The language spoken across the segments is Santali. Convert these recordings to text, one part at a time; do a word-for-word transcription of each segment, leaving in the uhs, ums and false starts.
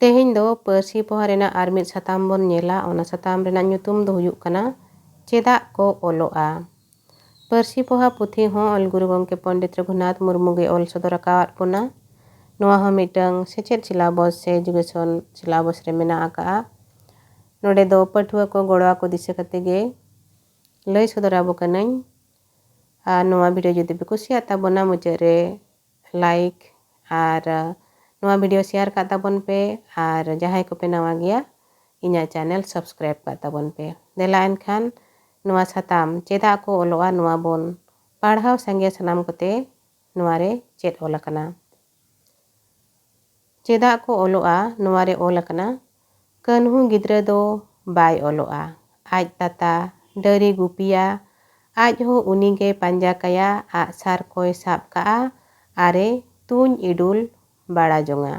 ᱛᱮᱦᱮᱧ ᱫᱚ ᱯᱟᱹᱨᱥᱤ ᱯᱚᱦᱟ ᱨᱮᱱᱟᱜ ᱟᱨ ᱢᱤᱫ ᱥᱟᱛᱟᱢ ᱵᱚᱱ ᱧᱮᱞᱟ᱾ ᱚᱱᱟ ᱥᱟᱛᱟᱢ ᱨᱮᱱᱟᱜ ᱧᱩᱛᱩᱢ ᱫᱚ ᱦᱩᱭᱩᱜ ᱠᱟᱱᱟ ᱪᱮᱫᱟᱜ ᱠᱚ ᱚᱞᱚᱜᱼᱟ᱾ ᱯᱟᱹᱨᱥᱤ ᱯᱚᱦᱟ ᱯᱩᱛᱷᱤ ᱦᱚᱸ ᱚᱞ ᱜᱩᱨᱩ ᱜᱚᱢᱠᱮ ᱯᱚᱱᱰᱤᱛ ᱨᱚᱜᱷᱩᱱᱟᱛᱷ ᱢᱩᱨᱢᱩ ᱜᱮ ᱚᱞ ᱥᱚᱫᱚᱨ ᱟᱠᱟᱣᱟᱫ ᱵᱚᱱᱟ᱾ ᱱᱚᱣᱟ ᱦᱚᱸ ᱢᱤᱫᱴᱟᱝ ᱥᱮᱪᱮᱫ ᱥᱤᱞᱟᱵᱚᱥ ᱥᱮ ᱮᱡᱩᱠᱮᱥᱚᱱ ᱥᱤᱞᱟᱵᱚᱥ ᱨᱮ ᱢᱮᱱᱟᱜ ᱟᱠᱟᱫᱼᱟ᱾ ᱱᱚᱰᱮ ᱫᱚ ᱯᱟᱹᱴᱷᱩᱣᱟᱹ ᱠᱚ ᱜᱚᱲᱚ ᱟᱠᱚ ᱫᱤᱥᱟᱹ ᱠᱟᱛᱮ ᱜᱮ ᱞᱟᱹᱭ ᱥᱚᱫᱚᱨ ᱟᱵᱚ ᱠᱟᱹᱱᱟᱹᱧ᱾ ᱟᱨ ᱱᱚᱣᱟ ᱵᱷᱤᱰᱤᱭᱳ ᱡᱩᱫᱤ ᱯᱮ ᱠᱩᱥᱤᱭᱟᱜ ᱛᱟᱵᱚᱱᱟ, ᱢᱩᱪᱟᱹᱫ ᱨᱮ ᱞᱟᱭᱤᱠ ᱟᱨ ᱱᱚᱣᱟ ᱵᱷᱤᱰᱤᱭᱳ ᱥᱮᱭᱟᱨ ᱠᱟᱜ ᱛᱟᱵᱚᱱ ᱯᱮ᱾ ᱟᱨ ᱡᱟᱦᱟᱸᱭ ᱠᱚᱯᱮ ᱱᱟᱣᱟ ᱜᱮᱭᱟ, ᱤᱧᱟᱹᱜ ᱪᱮᱱᱮᱞ ᱥᱟᱵᱥᱠᱨᱟᱭᱤᱵ ᱠᱟᱜ ᱛᱟᱵᱚᱱ ᱯᱮ᱾ ᱫᱮᱞᱟ ᱮᱱᱠᱷᱟᱱ ᱱᱚᱣᱟ ᱥᱟᱛᱟᱢ ᱪᱮᱫᱟᱜ ᱠᱚ ᱚᱞᱚᱜᱼᱟ, ᱱᱚᱣᱟ ᱵᱚᱱ ᱯᱟᱲᱦᱟᱣ ᱥᱟᱸᱜᱮ ᱥᱟᱱᱟᱢ ᱠᱚᱛᱮ ᱱᱚᱣᱟ ᱨᱮ ᱪᱮᱫ ᱚᱞ ᱟᱠᱟᱱᱟ᱾ ᱪᱮᱫᱟᱜ ᱠᱚ ᱚᱞᱚᱜᱼᱟ, ᱱᱚᱣᱟ ᱨᱮ ᱚᱞ ᱟᱠᱟᱱᱟ, ᱠᱟᱹᱱᱦᱩ ᱜᱤᱫᱽᱨᱟᱹ ᱫᱚ ᱵᱟᱭ ᱚᱞᱚᱜᱼᱟ᱾ ᱟᱡ ᱛᱟᱛᱟ ᱰᱟᱹᱨᱤ ᱜᱩᱯᱤᱭᱟ, ᱟᱡ ᱦᱚᱸ ᱩᱱᱤ ᱜᱮ ᱯᱟᱸᱡᱟ ᱠᱟᱭᱟ, ᱟᱜᱼᱥᱟᱨ ᱠᱚᱭ ᱥᱟᱵ ᱠᱟᱜᱼᱟ ᱟᱨᱮ ᱛᱩᱧ ᱤᱰᱩᱞ ᱵᱟᱲᱟ ᱡᱚᱝᱟ᱾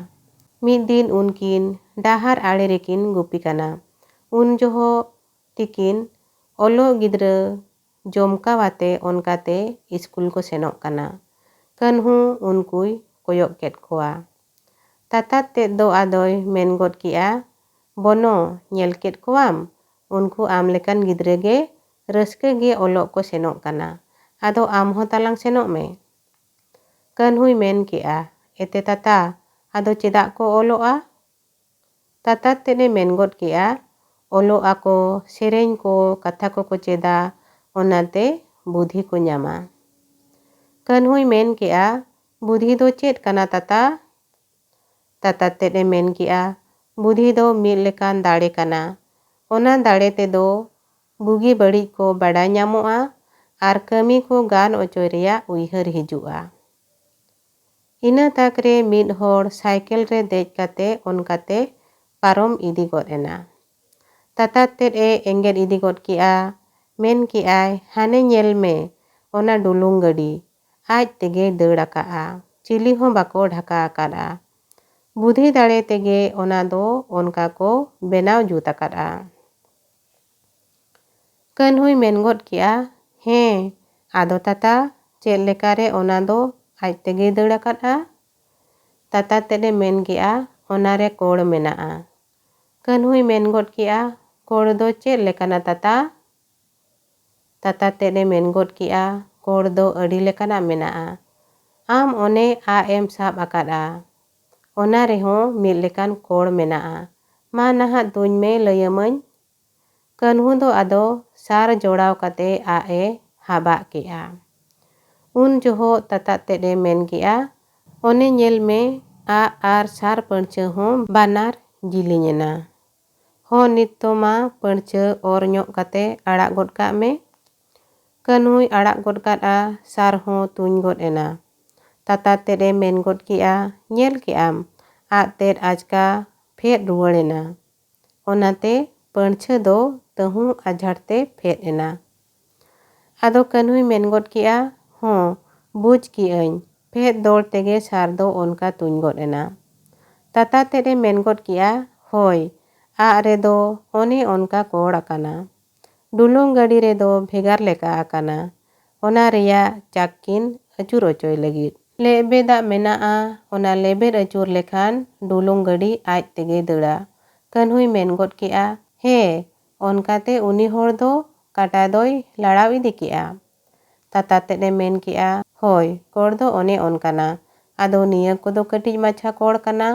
ᱢᱤᱫ ᱫᱤᱱ ᱩᱱᱠᱤᱱ ᱰᱟᱦᱟᱨ ᱟᱲᱮ ᱨᱮᱠᱤᱱ ᱜᱩᱯᱤ ᱠᱟᱱᱟ᱾ ᱩᱱ ᱡᱚᱦᱚᱜ ᱛᱤᱠᱤᱱ ᱚᱞᱚᱜ ᱜᱤᱫᱽᱨᱟᱹ ᱡᱚᱢᱠᱟᱣ ᱟᱛᱮ ᱚᱱᱠᱟᱛᱮ ᱤᱥᱠᱩᱞ ᱠᱚ ᱥᱮᱱᱚᱜ ᱠᱟᱱᱟ᱾ ᱠᱟᱹᱱᱦᱩ ᱩᱱᱠᱩᱭ ᱠᱚᱭᱚᱜ ᱠᱮᱫ ᱠᱚᱣᱟ᱾ ᱛᱟᱛᱟᱛ ᱛᱮᱫ ᱫᱚ ᱟᱫᱚᱭ ᱢᱮᱱ ᱜᱚᱫ ᱠᱮᱜᱼᱟ, "ᱵᱚᱱᱚ, ᱧᱮᱞ ᱠᱮᱫ ᱠᱚᱣᱟᱢ? ᱩᱱᱠᱩ ᱟᱢ ᱞᱮᱠᱟᱱ ᱜᱤᱫᱽᱨᱟᱹ ᱜᱮ ᱨᱟᱹᱥᱠᱟᱹ ᱜᱮ ᱚᱞᱚᱜ ᱠᱚ ᱥᱮᱱᱚᱜ ᱠᱟᱱᱟ᱾ ᱟᱫᱚ ᱟᱢ ᱦᱚᱸ ᱛᱟᱞᱟᱝ ᱥᱮᱱᱚᱜ ᱢᱮ᱾" ᱠᱟᱹᱱᱦᱩᱭ ᱢᱮᱱ ᱠᱮᱜᱼᱟ, "ᱮᱛᱮ ᱛᱟᱛᱟ, ᱟᱫᱚ ᱪᱮᱫᱟᱜ ᱠᱚ ᱚᱞᱚᱜᱼᱟ?" ᱛᱟᱛᱟᱛ ᱛᱮᱫ ᱮ ᱢᱮᱱ ᱜᱚᱫ ᱠᱮᱜᱼᱟ, "ᱚᱞᱚᱜ ᱟᱠᱚ, ᱥᱮᱨᱮᱧ ᱠᱚ, ᱠᱟᱛᱷᱟ ᱠᱚᱠᱚ ᱪᱮᱫᱟ, ᱚᱱᱟᱛᱮ ᱵᱩᱫᱷᱤ ᱠᱚ ᱧᱟᱢᱟ᱾" ᱠᱟᱹᱱᱦᱩᱭ ᱢᱮᱱ ᱠᱮᱜᱼᱟ, "ᱵᱩᱫᱷᱤ ᱫᱚ ᱪᱮᱫ ᱠᱟᱱᱟ ᱛᱟᱛᱟ?" ᱛᱟᱛᱟᱛ ᱛᱮᱫ ᱮ ᱢᱮᱱ ᱠᱮᱜᱼᱟ, "ᱵᱩᱫᱷᱤ ᱫᱚ ᱢᱤᱫ ᱞᱮᱠᱟᱱ ᱫᱟᱲᱮ ᱠᱟᱱᱟ᱾ ᱚᱱᱟ ᱫᱟᱲᱮ ᱛᱮᱫᱚ ᱵᱩᱜᱤ ᱵᱟᱹᱲᱤᱡ ᱠᱚ ᱵᱟᱰᱟᱭ ᱧᱟᱢᱚᱜᱼᱟ ᱟᱨ ᱠᱟᱹᱢᱤ ᱠᱚ ᱜᱟᱱ ᱚᱪᱚᱭ ᱨᱮᱭᱟᱜ ᱩᱭᱦᱟᱹᱨ ᱦᱤᱡᱩᱜᱼᱟ᱾" ᱤᱱᱟᱹ ᱛᱟᱠ ᱨᱮ ᱢᱤᱫ ᱦᱚᱲ ᱥᱟᱭᱠᱮᱞ ᱨᱮ ᱫᱮᱡ ᱠᱟᱛᱮ ᱚᱱᱠᱟᱛᱮ ᱯᱟᱨᱚᱢ ᱤᱫᱤ ᱜᱚᱫ ᱮᱱᱟ᱾ ᱛᱟᱛᱟᱛ ᱛᱮᱫ ᱮ ᱮᱸᱜᱮᱫ ᱤᱫᱤ ᱜᱚᱫ ᱠᱮᱜᱼᱟ᱾ ᱢᱮᱱ ᱠᱮᱜᱼᱟᱭ, "ᱦᱟᱱᱮ ᱧᱮᱞ ᱢᱮ, ᱚᱱᱟ ᱰᱩᱞᱩᱝ ᱜᱟᱹᱰᱤ ᱟᱡ ᱛᱮᱜᱮᱭ ᱫᱟᱹᱲ ᱟᱠᱟᱫᱼᱟ, ᱪᱤᱞᱤ ᱦᱚᱸ ᱵᱟᱠᱚ ᱰᱷᱟᱠᱟ ᱟᱠᱟᱫᱼᱟ᱾ ᱵᱩᱫᱷᱤ ᱫᱟᱲᱮ ᱛᱮᱜᱮ ᱚᱱᱟ ᱫᱚ ᱚᱱᱠᱟ ᱠᱚ ᱵᱮᱱᱟᱣ ᱡᱩᱛ ᱟᱠᱟᱫᱼᱟ᱾" ᱠᱟᱹᱱᱦᱩᱭ ᱢᱮᱱ ᱜᱚᱫ ᱠᱮᱜᱼᱟ, "ᱦᱮᱸ, ᱟᱫᱚ ᱛᱟᱛᱟ, ᱪᱮᱫ ᱞᱮᱠᱟᱨᱮ ᱚᱱᱟ ᱫᱚ ᱟᱡ ᱛᱮᱜᱮᱭ ᱫᱟᱹᱲ ᱟᱠᱟᱫᱼᱟ?" ᱛᱟᱛᱟᱛ ᱛᱮᱫ ᱮ ᱢᱮᱱ ᱠᱮᱜᱼᱟ, ᱚᱱᱟᱨᱮ ᱠᱚᱲ ᱢᱮᱱᱟᱜᱼᱟ᱾ ᱠᱟᱹᱱᱦᱩᱭ ᱢᱮᱱ ᱜᱚᱫ ᱠᱮᱜᱼᱟ, "ᱠᱚᱲ ᱫᱚ ᱪᱮᱫ ᱞᱮᱠᱟᱱᱟ ᱛᱟᱛᱟ?" ᱛᱟᱛᱟ ᱛᱮᱫ ᱮ ᱢᱮᱱ ᱜᱚᱫ ᱠᱮᱜᱼᱟ, "ᱠᱚᱲ ᱫᱚ ᱟᱹᱰᱤ ᱞᱮᱠᱟᱱᱟᱜ ᱢᱮᱱᱟᱜᱼᱟ᱾ ᱟᱢ ᱚᱱᱮ ᱟᱜ ᱮᱢ ᱥᱟᱵ ᱟᱠᱟᱫᱼᱟ, ᱚᱱᱟ ᱨᱮᱦᱚᱸ ᱢᱤᱫ ᱞᱮᱠᱟᱱ ᱠᱚᱲ ᱢᱮᱱᱟᱜᱼᱟ᱾ ᱢᱟ ᱱᱟᱦᱟᱜ ᱛᱩᱧ ᱢᱮ, ᱞᱟᱹᱭᱟᱢᱟᱹᱧ᱾" ᱠᱟᱹᱱᱦᱩ ᱫᱚ ᱟᱫᱚ ᱥᱟᱨ ᱡᱚᱲᱟᱣ ᱠᱟᱛᱮ ᱟᱜ ᱮ ᱦᱟᱵᱟᱜ ᱠᱮᱜᱼᱟ᱾ ᱩᱱ ᱡᱚᱦᱚᱜ ᱛᱟᱛᱟ ᱛᱮᱫ ᱮ ᱢᱮᱱ ᱠᱮᱜᱼᱟ, "ᱚᱱᱮ ᱧᱮᱞ ᱢᱮ, ᱟᱜ ᱟᱨ ᱥᱟᱨ ᱯᱟᱹᱲᱪᱷᱟᱹ ᱦᱚᱸ ᱵᱟᱱᱟᱨ ᱡᱤᱞᱤᱧ ᱮᱱᱟ᱾ ᱦᱚᱸ, ᱱᱤᱛ ᱫᱚ ᱢᱟ ᱯᱟᱹᱲᱪᱷᱟᱹ ᱚᱨ ᱧᱚᱜ ᱠᱟᱛᱮ ᱟᱲᱟᱜ ᱜᱚᱫ ᱠᱟᱜ ᱢᱮ᱾" ᱠᱟᱹᱱᱦᱩᱭ ᱟᱲᱟᱜ ᱜᱚᱫ ᱠᱟᱫᱼᱟ, ᱥᱟᱨ ᱦᱚᱸ ᱛᱩᱧ ᱜᱚᱫ ᱮᱱᱟ᱾ ᱛᱟᱛᱟ ᱛᱮᱫ ᱮ ᱢᱮᱱ ᱜᱚᱫ ᱠᱮᱜᱼᱟ, "ᱧᱮᱞ ᱠᱮᱜᱼᱟᱢ, ᱟᱜ ᱛᱮᱫ ᱟᱪᱠᱟ ᱯᱷᱮᱫ ᱨᱩᱣᱟᱹᱲ ᱮᱱᱟ᱾ ᱚᱱᱟᱛᱮ ᱯᱟᱹᱲᱪᱷᱟᱹ ᱫᱚ ᱛᱟᱹᱦᱩ ᱟᱡᱷᱟᱲ ᱛᱮ ᱯᱷᱮᱫ ᱮᱱᱟ᱾" ᱟᱫᱚ ᱠᱟᱹᱱᱦᱩᱭ ᱢᱮᱱ ᱜᱚᱫ ᱠᱮᱜᱼᱟ, "ᱦᱚᱸ, ᱵᱩᱡᱽ ᱠᱮᱜᱼᱟᱹᱧ, ᱯᱷᱮᱫ ᱫᱚᱲ ᱛᱮᱜᱮ ᱥᱟᱨ ᱫᱚ ᱚᱱᱠᱟ ᱛᱩᱧ ᱜᱚᱫ ᱮᱱᱟ᱾" ᱛᱟᱛᱟ ᱛᱮᱫ ᱮ ᱢᱮᱱ ᱜᱚᱫ ᱠᱮᱜᱼᱟ, "ᱦᱳᱭ, ᱟᱜ ᱨᱮᱫᱚ ᱚᱱᱮ ᱚᱱᱠᱟ ᱠᱚᱲ ᱟᱠᱟᱱᱟ᱾ ᱰᱩᱞᱩᱝ ᱜᱟᱹᱰᱤ ᱨᱮᱫᱚ ᱵᱷᱮᱜᱟᱨ ᱞᱮᱠᱟ ᱟᱠᱟᱱᱟ, ᱚᱱᱟ ᱨᱮᱭᱟᱜ ᱪᱟᱠ ᱠᱤᱱ ᱟᱹᱪᱩᱨ ᱚᱪᱚᱭ ᱞᱟᱹᱜᱤᱫ᱾ ᱞᱮᱵᱮᱫᱟᱜ ᱢᱮᱱᱟᱜᱼᱟ, ᱚᱱᱟ ᱞᱮᱵᱮᱫ ᱟᱹᱪᱩᱨ ᱞᱮᱠᱷᱟᱱ ᱰᱩᱞᱩᱝ ᱜᱟᱹᱰᱤ ᱟᱡ ᱛᱮᱜᱮ ᱫᱟᱹᱲᱟ᱾" ᱠᱟᱹᱱᱦᱩᱭ ᱢᱮᱱ ᱜᱚᱫ ᱠᱮᱜᱼᱟ, "ᱦᱮᱸ, ᱚᱱᱠᱟᱛᱮ ᱩᱱᱤ ᱦᱚᱲ ᱫᱚ ᱠᱟᱴᱟ ᱫᱚᱭ ᱞᱟᱲᱟᱣ ᱤᱫᱤ ᱠᱮᱜᱼᱟ᱾" ᱛᱟᱛᱟ ᱛᱮᱫ ᱮ ᱢᱮᱱ ᱠᱮᱜᱼᱟ, "ᱦᱳᱭ, ᱠᱚᱲ ᱫᱚ ᱚᱱᱮ ᱚᱱᱠᱟᱱᱟ᱾ ᱟᱫᱚ ᱱᱤᱭᱟᱹ ᱠᱚᱫᱚ ᱠᱟᱹᱴᱤᱡ ᱢᱟᱪᱷᱟ ᱠᱚᱲ ᱠᱟᱱᱟ,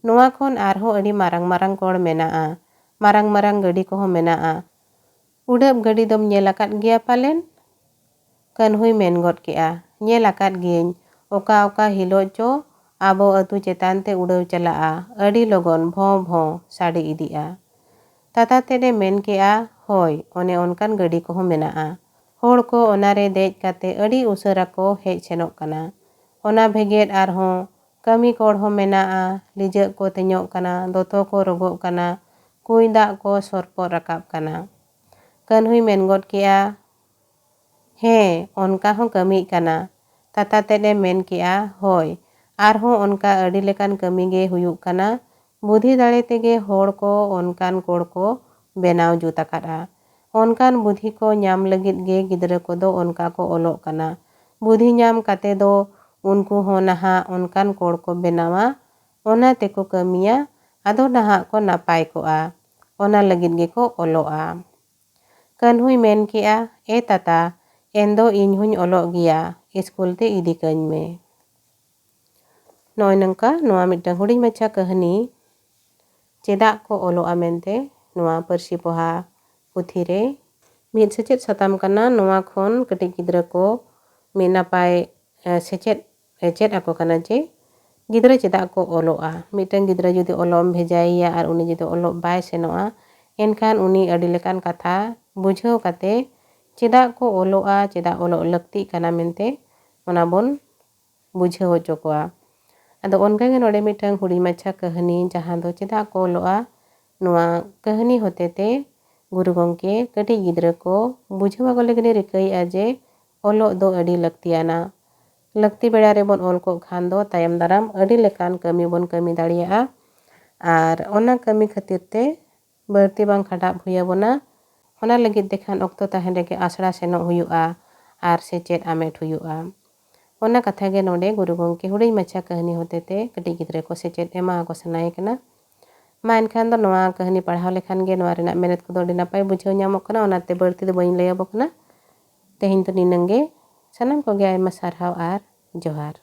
ᱱᱚᱣᱟ ᱠᱷᱚᱱ ᱟᱨᱦᱚᱸ ᱟᱹᱰᱤ ᱢᱟᱨᱟᱝ ᱢᱟᱨᱟᱝ ᱠᱚᱲ ᱢᱮᱱᱟᱜᱼᱟ᱾ ᱢᱟᱨᱟᱝ ᱢᱟᱨᱟᱝ ᱜᱟᱹᱰᱤ ᱠᱚᱦᱚᱸ ᱢᱮᱱᱟᱜᱼᱟ᱾ ᱩᱰᱟᱹᱵ ᱜᱟᱹᱰᱤ ᱫᱚᱢ ᱧᱮᱞ ᱟᱠᱟᱫ ᱜᱮᱭᱟ ᱯᱟᱞᱮᱱ?" ᱠᱟᱹᱱᱦᱩᱭ ᱢᱮᱱ ᱜᱚᱫ ᱠᱮᱜᱼᱟ, "ᱧᱮᱞ ᱟᱠᱟᱫ ᱜᱤᱭᱟᱹᱧ, ᱚᱠᱟ ᱚᱠᱟ ᱦᱤᱞᱳᱜ ᱪᱚ ᱟᱵᱚ ᱟᱹᱛᱩ ᱪᱮᱛᱟᱱ ᱛᱮ ᱩᱰᱟᱹᱣ ᱪᱟᱞᱟᱜᱼᱟ, ᱟᱹᱰᱤ ᱞᱚᱜᱚᱱ ᱵᱷᱚᱸ ᱵᱷᱚᱸ ᱥᱟᱰᱮ ᱤᱫᱤᱜᱼᱟ᱾" ᱛᱟᱛᱟ ᱛᱮᱫ ᱮ ᱢᱮᱱ ᱠᱮᱜᱼᱟ, "ᱦᱳᱭ, ᱚᱱᱮ ᱚᱱᱠᱟᱱ ᱜᱟᱹᱰᱤ ᱠᱚᱦᱚᱸ ᱢᱮᱱᱟᱜᱼᱟ᱾ ᱦᱚᱲ ᱠᱚ ᱚᱱᱟᱨᱮ ᱫᱮᱡ ᱠᱟᱛᱮ ᱟᱹᱰᱤ ᱩᱥᱟᱹᱨᱟ ᱠᱚ ᱦᱮᱡ ᱥᱮᱱᱚᱜ ᱠᱟᱱᱟ᱾ ᱚᱱᱟ ᱵᱷᱮᱜᱮᱫ ᱟᱨᱦᱚᱸ ᱠᱟᱹᱢᱤ ᱠᱚᱲ ᱦᱚᱸ ᱢᱮᱱᱟᱜᱼᱟ, ᱞᱤᱡᱟᱹᱜ ᱠᱚ ᱛᱮᱧᱚᱜ ᱠᱟᱱᱟ, ᱫᱚᱛᱚ ᱠᱚ ᱨᱚᱜᱚᱜ ᱠᱟᱱᱟ, ᱠᱩᱸᱭ ᱫᱟᱜ ᱠᱚ ᱥᱚᱨᱯᱚᱫ ᱨᱟᱠᱟᱵ ᱠᱟᱱᱟ᱾" ᱠᱟᱹᱱᱦᱩᱭ ᱢᱮᱱ ᱜᱚᱫ ᱠᱮᱜᱼᱟ, "ᱦᱮᱸ, ᱚᱱᱠᱟ ᱦᱚᱸ ᱠᱟᱹᱢᱤᱜ ᱠᱟᱱᱟ᱾" ᱛᱟᱛᱟ ᱛᱮᱫ ᱮ ᱢᱮᱱ ᱠᱮᱜᱼᱟ, "ᱦᱳᱭ, ᱟᱨᱦᱚᱸ ᱚᱱᱠᱟ ᱟᱹᱰᱤ ᱞᱮᱠᱟᱱ ᱠᱟᱹᱢᱤ ᱜᱮ ᱦᱩᱭᱩᱜ ᱠᱟᱱᱟ᱾ ᱵᱩᱫᱷᱤ ᱫᱟᱲᱮ ᱛᱮᱜᱮ ᱦᱚᱲ ᱠᱚ ᱚᱱᱠᱟᱱ ᱠᱚᱲ ᱠᱚ ᱵᱮᱱᱟᱣ ᱡᱩᱛ ᱟᱠᱟᱫᱼᱟ᱾ ᱚᱱᱠᱟᱱ ᱵᱩᱫᱷᱤ ᱠᱚ ᱧᱟᱢ ᱞᱟᱹᱜᱤᱫ ᱜᱮ ᱜᱤᱫᱽᱨᱟᱹ ᱠᱚᱫᱚ ᱚᱱᱠᱟ ᱠᱚ ᱚᱞᱚᱜ ᱠᱟᱱᱟ᱾ ᱵᱩᱫᱷᱤ ᱧᱟᱢ ᱠᱟᱛᱮ ᱫᱚ ᱩᱱᱠᱩ ᱦᱚᱸ ᱱᱟᱦᱟᱜ ᱚᱱᱠᱟᱱ ᱠᱚᱲ ᱠᱚ ᱵᱮᱱᱟᱣᱟ, ᱚᱱᱟ ᱛᱮᱠᱚ ᱠᱟᱹᱢᱤᱭᱟ, ᱟᱫᱚ ᱱᱟᱦᱟᱜ ᱠᱚ ᱱᱟᱯᱟᱭ ᱠᱚᱜᱼᱟ᱾ ᱚᱱᱟ ᱞᱟᱹᱜᱤᱫ ᱜᱮᱠᱚ ᱚᱞᱚᱜᱼᱟ᱾ ᱠᱟᱹᱱᱦᱩᱭ ᱢᱮᱱ ᱠᱮᱜᱼᱟ, "ᱮ ᱛᱟᱛᱟ, ᱮᱱ ᱫᱚ ᱤᱧ ᱦᱚᱧ ᱚᱞᱚᱜ ᱜᱮᱭᱟ, ᱤᱥᱠᱩᱞ ᱛᱮ ᱤᱫᱤ ᱠᱟᱹᱧ ᱢᱮ᱾" ᱱᱚᱜᱼᱚᱭ ᱱᱚᱝᱠᱟ ᱱᱚᱣᱟ ᱢᱤᱫᱴᱟᱝ ᱦᱩᱰᱤᱧ ᱢᱟᱪᱷᱟ ᱠᱟᱹᱦᱱᱤ ᱪᱮᱫᱟᱜ ᱠᱚ ᱚᱞᱚᱜᱼᱟ ᱢᱮᱱᱛᱮ ᱱᱚᱣᱟ ᱯᱟᱹᱨᱥᱤ ᱯᱚᱦᱟ ᱯᱩᱛᱷᱤ ᱨᱮ ᱢᱤᱫ ᱥᱮᱪᱮᱫ ᱥᱟᱛᱟᱢ ᱠᱟᱱᱟ᱾ ᱱᱚᱣᱟ ᱠᱷᱚᱱ ᱠᱟᱹᱴᱤᱡ ᱜᱤᱫᱽᱨᱟᱹ ᱠᱚ ᱢᱤᱫ ᱱᱟᱯᱟᱭ, ᱮ, ᱥᱮᱪᱮᱫ ᱮ ᱪᱮᱫ ᱟᱠᱚ ᱠᱟᱱᱟ ᱡᱮ ᱜᱤᱫᱽᱨᱟᱹ ᱪᱮᱫᱟᱜ ᱠᱚ ᱚᱞᱚᱜᱼᱟ᱾ ᱢᱤᱫᱴᱟᱝ ᱜᱤᱫᱽᱨᱟᱹ ᱡᱩᱫᱤ ᱚᱞᱚᱜ ᱮᱢ ᱵᱷᱮᱡᱟᱭᱮᱭᱟ ᱟᱨ ᱩᱱᱤ ᱡᱩᱫᱤ ᱚᱞᱚᱜ ᱵᱟᱭ ᱥᱮᱱᱚᱜᱼᱟ, ᱮᱱᱠᱷᱟᱱ ᱩᱱᱤ ᱟᱹᱰᱤ ᱞᱮᱠᱟᱱ ᱠᱟᱛᱷᱟ ᱵᱩᱡᱷᱟᱹᱣ ᱠᱟᱛᱮ ᱪᱮᱫᱟᱜ ᱠᱚ ᱚᱞᱚᱜᱼᱟ, ᱪᱮᱫᱟᱜ ᱚᱞᱚᱜ ᱞᱟᱹᱠᱛᱤᱜ ᱠᱟᱱᱟ ᱢᱮᱱᱛᱮ ᱚᱱᱟ ᱵᱚᱱ ᱵᱩᱡᱷᱟᱹᱣ ᱦᱚᱪᱚ ᱠᱚᱣᱟ᱾ ᱟᱫᱚ ᱚᱱᱠᱟᱜᱮ ᱱᱚᱰᱮ ᱢᱤᱫᱴᱟᱝ ᱦᱩᱰᱤᱧ ᱢᱟᱪᱷᱟ ᱠᱟᱹᱦᱱᱤ, ᱡᱟᱦᱟᱸ ᱫᱚ ᱪᱮᱫᱟᱜ ᱠᱚ ᱚᱞᱚᱜᱼᱟ, ᱱᱚᱣᱟ ᱠᱟᱹᱦᱱᱤ ᱦᱚᱛᱮ ᱛᱮ ᱜᱩᱨᱩ ᱜᱚᱢᱠᱮ ᱠᱟᱹᱴᱤᱡ ᱜᱤᱫᱽᱨᱟᱹ ᱠᱚ ᱵᱩᱡᱷᱟᱹᱣ ᱟᱠᱚ ᱞᱟᱹᱜᱤᱫ ᱮ ᱨᱤᱠᱟᱹᱭᱮᱫᱼᱟ ᱡᱮ ᱚᱞᱚᱜ ᱫᱚ ᱟᱹᱰᱤ ᱞᱟᱹᱠᱛᱤᱭᱟᱱᱟ᱾ ᱞᱟᱹᱠᱛᱤ ᱵᱮᱲᱟ ᱨᱮᱵᱚᱱ ᱚᱞ ᱠᱚᱜ ᱠᱷᱟᱱ ᱫᱚ ᱛᱟᱭᱚᱢ ᱫᱟᱨᱟᱢ ᱟᱹᱰᱤ ᱞᱮᱠᱟᱱ ᱠᱟᱹᱢᱤ ᱵᱚᱱ ᱠᱟᱹᱢᱤ ᱫᱟᱲᱮᱭᱟᱜᱼᱟ᱾ ᱟᱨ ᱚᱱᱟ ᱠᱟᱹᱢᱤ ᱠᱷᱟᱹᱛᱤᱨ ᱛᱮ ᱵᱟᱹᱲᱛᱤ ᱵᱟᱝ ᱠᱷᱟᱴᱟᱜ ᱦᱩᱭ ᱟᱵᱚᱱᱟ᱾ ᱚᱱᱟ ᱞᱟᱹᱜᱤᱫ ᱛᱮ ᱠᱷᱟᱱ ᱚᱠᱛᱚ ᱛᱟᱦᱮᱱ ᱨᱮᱜᱮ ᱟᱥᱲᱟ ᱥᱮᱱᱚᱜ ᱦᱩᱭᱩᱜᱼᱟ ᱟᱨ ᱥᱮᱪᱮᱫ ᱟᱢᱮᱴ ᱦᱩᱭᱩᱜᱼᱟ᱾ ᱚᱱᱟ ᱠᱟᱛᱷᱟ ᱜᱮ ᱱᱚᱰᱮ ᱜᱩᱨᱩ ᱜᱚᱢᱠᱮ ᱦᱩᱰᱤᱧ ᱢᱟᱪᱷᱟ ᱠᱟᱹᱦᱱᱤ ᱦᱚᱛᱮ ᱛᱮ ᱠᱟᱹᱴᱤᱡ ᱜᱤᱫᱽᱨᱟᱹ ᱠᱚ ᱥᱮᱪᱮᱫ ᱮᱢᱟ ᱠᱚ ᱥᱟᱱᱟᱭᱮ ᱠᱟᱱᱟ᱾ ᱢᱟ ᱮᱱᱠᱷᱟᱱ ᱫᱚ ᱱᱚᱣᱟ ᱠᱟᱹᱦᱱᱤ ᱯᱟᱲᱦᱟᱣ ᱞᱮᱠᱷᱟᱱ ᱜᱮ ᱱᱚᱣᱟ ᱨᱮᱱᱟᱜ ᱢᱮᱱᱮᱛ ᱠᱚᱫᱚ ᱟᱹᱰᱤ ᱱᱟᱯᱟᱭ ᱵᱩᱡᱷᱟᱹᱣ ᱧᱟᱢᱚᱜ ᱠᱟᱱᱟ, ᱚᱱᱟᱛᱮ ᱵᱟᱹᱲᱛᱤ ᱫᱚ ᱵᱟᱹᱧ ᱞᱟᱹᱭ ᱟᱵᱚ ᱠᱟᱱᱟ᱾ ᱛᱮᱦᱮᱧ ᱫᱚ ᱱᱤᱱᱟᱹᱝ ᱜᱮ᱾ ᱥᱟᱱᱟᱢ ᱠᱚᱜᱮ ᱟᱭᱢᱟ ᱥᱟᱨᱦᱟᱣ ᱟᱨ ᱡᱚᱦᱟᱨ᱾